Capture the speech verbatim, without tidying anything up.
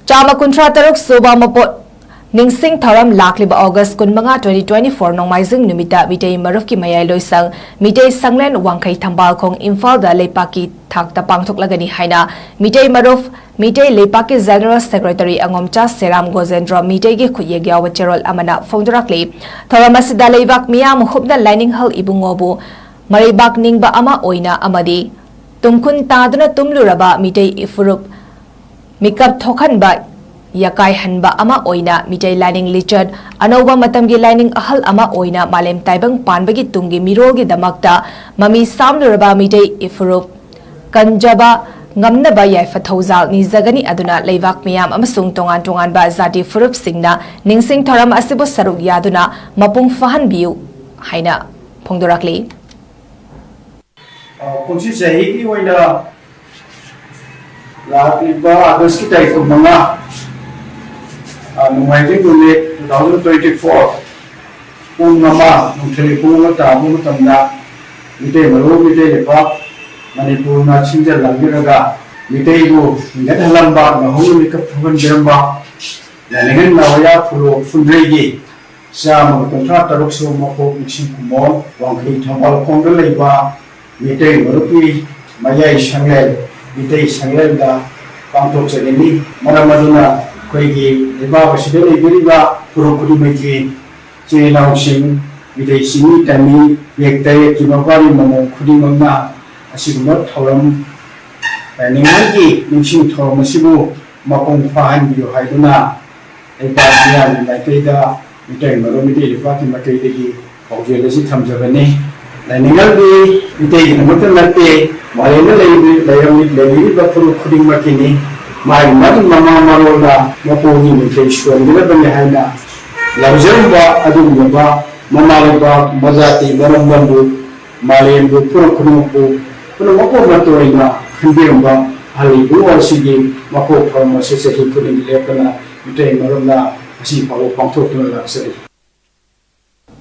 ꯆꯥꯝꯃ ꯀꯨꯟꯊ꯭ꯔꯥ ꯇꯔꯨꯛ ꯁꯨꯕ ꯃꯄꯣꯛ ꯅꯤꯡꯁꯤꯡ ꯊꯧꯔꯝ ꯂꯥꯛꯂꯤꯕ ꯑꯣꯒꯁ ꯀꯨꯟꯃꯉꯥ, twenty twenty-four ꯅꯣꯡꯃꯥꯏꯖꯤꯡ ꯅꯨꯃꯤꯠꯇ ꯃꯤꯇꯩ ꯃꯔꯨꯞꯀꯤ ꯃꯌꯥꯏ ꯂꯣꯏꯁꯪ ꯃꯤꯇꯩ ꯁꯪꯂꯦꯟ ꯋꯥꯡꯈꯩ ꯊꯝꯕꯥꯜꯈꯣꯡ ꯏꯝꯐꯥꯜꯗ ꯂꯩꯄꯥꯛꯀꯤ ꯊꯥꯛꯇ ꯄꯥꯡꯊꯣꯛꯂꯒꯅꯤ ꯍꯥꯏꯅ ꯃꯤꯇꯩ ꯃꯔꯨꯞ ꯃꯤꯇꯩ ꯂꯩꯄꯥꯛꯀꯤ General Secretary ꯑꯉꯣꯝꯆꯥ ꯁꯦꯔꯥꯝ ꯒꯣꯖꯦꯟꯗ꯭ꯔꯣ ꯃꯤꯇꯩꯒꯤ ꯈꯨꯠꯌꯦꯛ ꯌꯥꯎꯕ ꯆꯦꯔꯣꯜ ꯑꯃꯅ ꯐꯣꯡꯗꯣꯔꯛꯂꯤ꯫ ꯊꯧꯔꯝ ꯑꯁꯤꯗ ꯂꯩꯕꯥꯛ ꯃꯤꯌꯥꯝ ꯍꯨꯞꯅ ꯂꯥꯏꯅꯤꯡꯍꯜ ꯏꯕꯨꯡꯉꯣꯕꯨ ꯃꯔꯩꯕꯥꯛ ꯅꯤꯡꯕ ꯑꯃ ꯑꯣꯏꯅ ꯑꯃꯗꯤ ꯇꯨꯝꯈꯨꯟ ꯇꯥꯗꯨꯅ ꯇꯨꯝꯂꯨꯔꯕ ꯃꯤꯇꯩ ꯏꯐꯨꯔꯨꯞ ꯃꯤꯀꯞ ꯊꯣꯛꯍꯟꯕ, ꯌꯥꯀꯥꯏꯍꯟꯕ ꯑꯃ ꯑꯣꯏꯅ ꯃꯤꯇꯩ ꯂꯥꯏꯅꯤꯡ ꯂꯤꯆꯠ ꯑꯅꯧꯕ ꯃꯇꯝꯒꯤ ꯂꯥꯏꯅꯤꯡ ꯑꯍꯜ ꯑꯃ ꯑꯣꯏꯅ ꯃꯥꯂꯦꯝ ꯇꯥꯏꯕꯪ ꯄꯥꯟꯕꯒꯤ ꯇꯨꯡꯒꯤ ꯃꯤꯔꯣꯜꯒꯤꯗꯃꯛꯇ ꯃꯃꯤ ꯁꯥꯝꯂꯨꯔꯕ ꯃꯤꯇꯩ ꯏꯐꯨꯔꯨꯞ ꯀꯟꯖꯕ ꯉꯝꯅꯕ ꯌꯥꯏꯐ ꯊꯧꯖꯥꯜ ꯅꯤꯖꯒꯅꯤ꯫ ꯑꯗꯨꯅ ꯂꯩꯕꯥꯛ ꯃꯤꯌꯥꯝ ꯑꯃꯁꯨꯡ ꯇꯣꯉꯥꯟ ꯇꯣꯉꯥꯟꯕ ꯖꯥꯇꯤ ꯐꯨꯔꯨꯞꯁꯤꯡꯅ ꯅꯤꯡꯁꯤꯡ ꯊꯧꯔꯝ ꯑꯁꯤꯕꯨ ꯁꯔꯨꯛ ꯌꯥꯗꯨꯅ ꯃꯄꯨꯡ ꯐꯥꯍꯟꯕꯤꯌꯨ ꯍꯥꯏꯅ ꯐꯣꯡꯗꯣꯔꯛꯂꯤ꯫ ꯑ, ꯀꯨꯝꯁꯤ ꯆꯍꯤꯒꯤ ꯑꯣꯏꯅ ꯂꯥꯛꯂꯤꯕ ꯑꯥꯒꯁꯀꯤ ꯇꯥꯔꯤꯛ ꯀꯨꯟꯃꯉꯥ, ꯑ, ꯅꯣꯡꯃꯥꯏꯖꯤꯡ ꯅꯨꯃꯤꯠ, two thousand twenty four, ꯄꯨꯡ ꯑꯃ, ꯅꯨꯡꯊꯤꯜꯒꯤ ꯄꯨꯡ ꯑꯃ ꯇꯥꯕ ꯃꯇꯝꯗ ꯃꯤꯇꯩ ꯃꯔꯨꯞ, ꯃꯤꯇꯩ ꯂꯩꯄꯥꯛ ꯃꯅꯤꯄꯨꯔꯅ ꯁꯤꯟꯖ ꯂꯥꯡꯖꯔꯒ ꯃꯤꯇꯩꯕꯨ ꯍꯤꯡꯒꯠꯍꯜꯂꯝꯕ, ꯉꯥꯍꯧꯅ ꯃꯤꯀꯞ ꯊꯣꯛꯍꯟꯕꯤꯔꯝꯕ ꯂꯥꯏꯅꯤꯡꯊꯧ ꯅꯥꯎꯔꯩ ꯐꯨꯔꯨꯞ ꯐꯨꯟꯗ꯭ꯔꯩꯒꯤ ꯆꯥꯝꯃꯒ ꯀꯨꯟꯊ꯭ꯔꯥ ꯇꯔꯨꯛ ꯁꯨꯕ ꯃꯄꯣꯛ ꯅꯤꯡꯁꯤꯡ ꯀꯨꯝꯑꯣꯟ ꯋꯥꯡꯈꯩ ꯊꯧꯕꯥꯜ ꯈꯣꯡꯗ ꯂꯩꯕ ꯃꯤꯇꯩ ꯃꯔꯨꯞꯀꯤ ꯃꯌꯥꯏ ꯁꯪꯂꯦꯟ, ꯃꯤꯇꯩ ꯁꯪꯂꯦꯟꯗ ꯄꯥꯡꯊꯣꯛꯆꯒꯅꯤ꯫ ꯃꯔꯝ ꯑꯗꯨꯅ ꯑꯩꯈꯣꯏꯒꯤ ꯂꯩꯕꯥꯛ ꯑꯁꯤꯗ ꯂꯩꯕꯤꯔꯤꯕ ꯐꯨꯔꯨꯞ ꯈꯨꯗꯤꯡꯃꯛꯀꯤ ꯏꯆꯤꯜ ꯏꯅꯥꯎꯁꯤꯡ, ꯃꯤꯇꯩ ꯆꯤꯡꯃꯤ ꯇꯝꯃꯤ, ꯌꯦꯛ ꯇꯌꯦꯠꯀꯤ ꯃꯄꯥꯔꯤ ꯃꯃꯧ ꯈꯨꯗꯤꯡꯃꯛꯅ ꯑꯁꯤꯒꯨꯝꯕ ꯊꯧꯔꯝ, ꯅꯤꯡꯉꯣꯜꯒꯤ ꯅꯤꯡꯁꯤꯡ ꯊꯧꯔꯝ ꯑꯁꯤꯕꯨ ꯃꯄꯨꯡ ꯐꯥꯍꯟꯕꯤꯌꯨ ꯍꯥꯏꯗꯨꯅ ꯂꯩꯕꯥꯛ ꯃꯤꯌꯥꯝꯒꯤ ꯃꯥꯏꯀꯩꯗ, ꯃꯤꯇꯩ ꯃꯔꯨꯞ ꯃꯤꯇꯩ ꯂꯩꯄꯥꯛꯀꯤ ꯃꯥꯏꯀꯩꯗꯒꯤ ꯄꯥꯎꯖꯦꯜ ꯑꯁꯤ ꯊꯝꯖꯕꯅꯤ꯫ ꯂꯥꯏꯅꯤꯡꯉꯜꯗꯤ ꯃꯤꯇꯩꯒꯤꯗꯃꯛꯇ ꯅꯠꯇꯦ, ꯃꯥꯂꯦꯝꯗ ꯂꯩꯔꯤ-, ꯂꯩꯔꯝꯃꯤ-, ꯂꯩꯕꯤꯔꯤꯕ ꯐꯨꯔꯨꯞ ꯈꯨꯗꯤꯡꯃꯛꯀꯤꯅꯤ꯫ ꯃꯥꯒꯤ ꯃꯥꯒꯤ ꯃꯃꯥ ꯃꯔꯣꯜꯅ ꯃꯄꯨꯒꯤ ꯃꯤꯡꯆꯠ ꯁꯣꯟꯒꯗꯕꯅꯤ ꯍꯥꯏꯅ ꯂꯧꯖꯔꯝꯕ ꯑꯗꯨꯒꯨꯝꯂꯕ ꯃꯃꯥ ꯂꯩꯕꯥꯛ, ꯃꯖꯥꯇꯤ, ꯃꯔꯝꯗꯝꯕꯨ, ꯃꯥꯂꯦꯝꯕꯨ, ꯐꯨꯔꯨꯞ ꯈꯨꯗꯤꯡꯃꯛꯄꯨ ꯄꯨꯝꯅꯃꯛꯄꯨ ꯑꯃꯠꯇ ꯑꯣꯏꯅ ꯈꯟꯕꯤꯔꯝꯕ ꯑꯍꯜ ꯏꯕꯨꯡ ꯑꯁꯤꯒꯤ ꯃꯄꯣꯛ ꯊꯧꯔꯝ ꯑꯁꯤ ꯆꯍꯤ ꯈꯨꯗꯤꯡꯒꯤ ꯂꯦꯞꯇꯅ ꯃꯤꯇꯩ ꯃꯔꯨꯞꯅ ꯉꯁꯤ ꯐꯥꯎꯕ ꯄꯥꯡꯊꯣꯛꯇꯨꯅ ꯂꯥꯛꯆꯔꯤ꯫